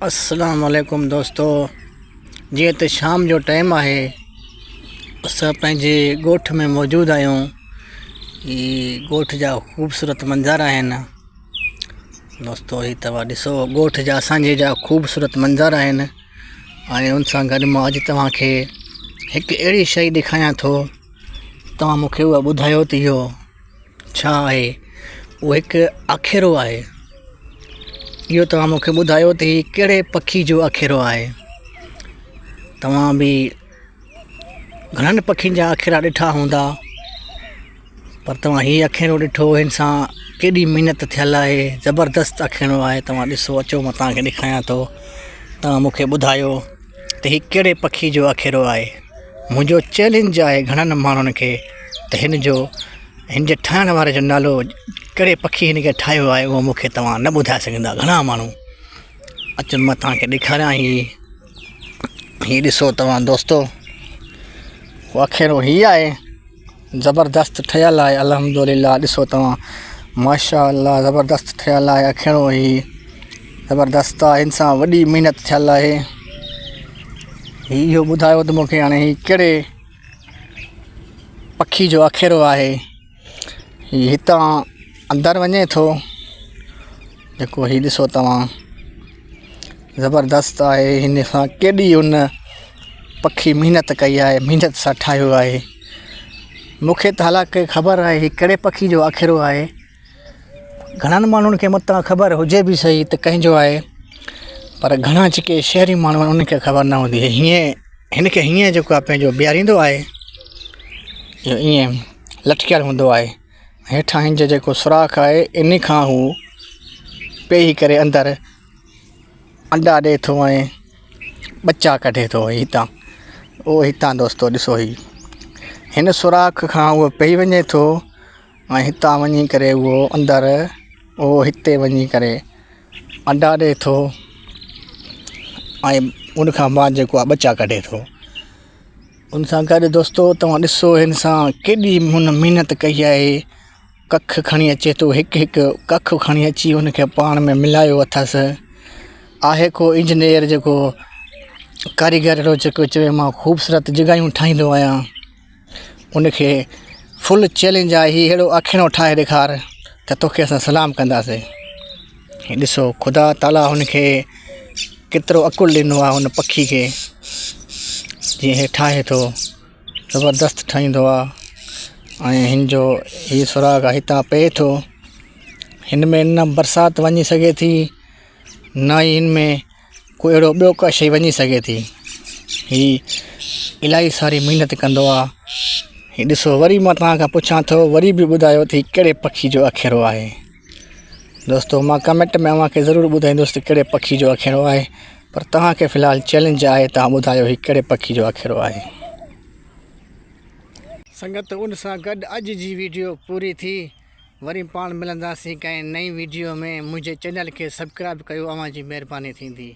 السلام عليڪم دوستو جيئن ته شام جو ٽائيم آهي اسان پنهنجي ڳوٺ ۾ موجود آهيون هي ڳوٺ جا خوبصورت منظر آهن دوستو هي توهان ڏسو ڳوٺ جا اسانجي جا خوبصورت منظر آهن ۽ ان سان گڏ مان اڄ توهان کي هڪ اهڙي شي ڏيکاريان ٿو توهان مونکي اها ٻڌايو ته اهو ڇا آهي؟ اهو هڪ آکيرو آهي. اهو توهان مون کي ٻڌايو ته هي ڪهڙي پکي جو آکيرو آهي؟ توهان به گهڻن پکين جا آکيرا ڏٺا هوندا پر توهان هي آکيرو ڏٺو هن سان ڪيڏي محنت ٿيل آهي زبردست آکيرو آهي توهان ڏسو اچو مان توهان کي ڏيکاريان ٿو توهان مون کي ٻڌايو ته هي ڪهڙي پکي جو آکيرو آهي؟ منهنجو چئلينج آهي گهڻن ماڻهن کي ته هن جو هن جي ٺاهڻ واري جو نالو ڪهڙي پکي هن کي ٺاهيو آهي اهو مون کي توهان نه ٻڌائي سگهندا گهڻا ماڻهو اچن مان توهان کي ڏيکاريان هي هي ڏسو توهان دوستو آکيرو هي آهي زبردست ٺهيل آهي الحمد لله ڏسو توهان ماشاء الله زبردست ٺهيل آهي آکيرو هي زبردست آهي هن سان وڏي محنت ٿيل آهي هي اهو ٻڌايو ته مونکي هاڻي هي ڪهڙي پکي جو آکيرو آهي هي هتان اندر وڃي ٿو جيڪو هي ڏسو توهان زبردست آهي هن سان ڪيڏي هن پکي محنت ڪئي آهي محنت سان ٺاهيو آهي مونکي ته حالانڪه خبر آهي هي ڪهڙي پکي جو آکيرو آهي گهڻن ماڻهن کي متان خبر هجي به سهي ته ڪنهن جو آهي پر گهڻا جيڪي شهري ماڻهو آهن انهن کي خبر نه هوندي هيئن هن کي هيئن جيڪو آهي پنهنجو بيهاريندو آهي اهو ائين لٽڪيل هوندو آهي هيٺان هن جو جيڪو سوراخ آهي ان کان هو پيهي ڪري اندر انڊا ڏئي ٿو ۽ ٻچا ڪڍي ٿو هتان اهو هتان دوستو ڏسو هي هن سوراخ کان اهو پيهي وڃي ٿو ۽ هتان وڃي ڪري اهو اندر اهو هتي وڃي ڪري انڊا ڏئي ٿو ۽ ان کان بعد جيڪو آهي ٻچا ڪڍي ٿو ان سان گڏ دوستو توهان ڏسو هن سان ڪيڏي هن محنت ڪئي آهي ڪک کڻي اچي ٿو هڪ هڪ ڪک کڻي اچي ان کي پاڻ ۾ ملايو اٿس آهي ڪو انجنيئر جيڪو ڪاريگر اهڙو جيڪو چوي مان خوبصورت جڳهيون ٺاهيندو آهيان ان کي فل چئلينج آهي هي اهڙو آکيرو ٺاهي ڏيکار ته توکي اسان سلام ڪنداسين هي ڏسو خدا تعاليٰ هن کي ڪيترو عقل ڏنو آهي هن پکي کي جيئن هي ٺاهي ٿو زبردست ٺاهيندو آهي ۽ هن جو هي سوراخ آهي هتان پئي ٿو هن ۾ نه برسات وڃي سگهي ٿي نه ئي هن ۾ ڪو اهڙو ٻيو ڪا شيء وڃي سگهي ٿي هي الاهي ساري محنت ڪندو آهي هي ڏسو وري مان توهان کان پڇان ٿو وري به ٻڌايو ته هي ڪهڙي پکي جو آکيرو آهي دوستو مان ڪمينٽ ۾ اوهان کي ضرور ٻڌائيندس ته ڪهڙي پکي جو آکيرو آهي پر توهان کي في الحال چئلينج آهي توهان ٻڌايو هي ڪهڙي پکي جو آکيرو آهي. سنگت ان سان گڏ اڄ جي ويڊيو پوري ٿي وري پاڻ ملنداسين ڪنهن نئين ويڊيو ۾ منهنجي چينل کي سبڪرائب ڪيو اوهان جي مهرباني ٿيندي.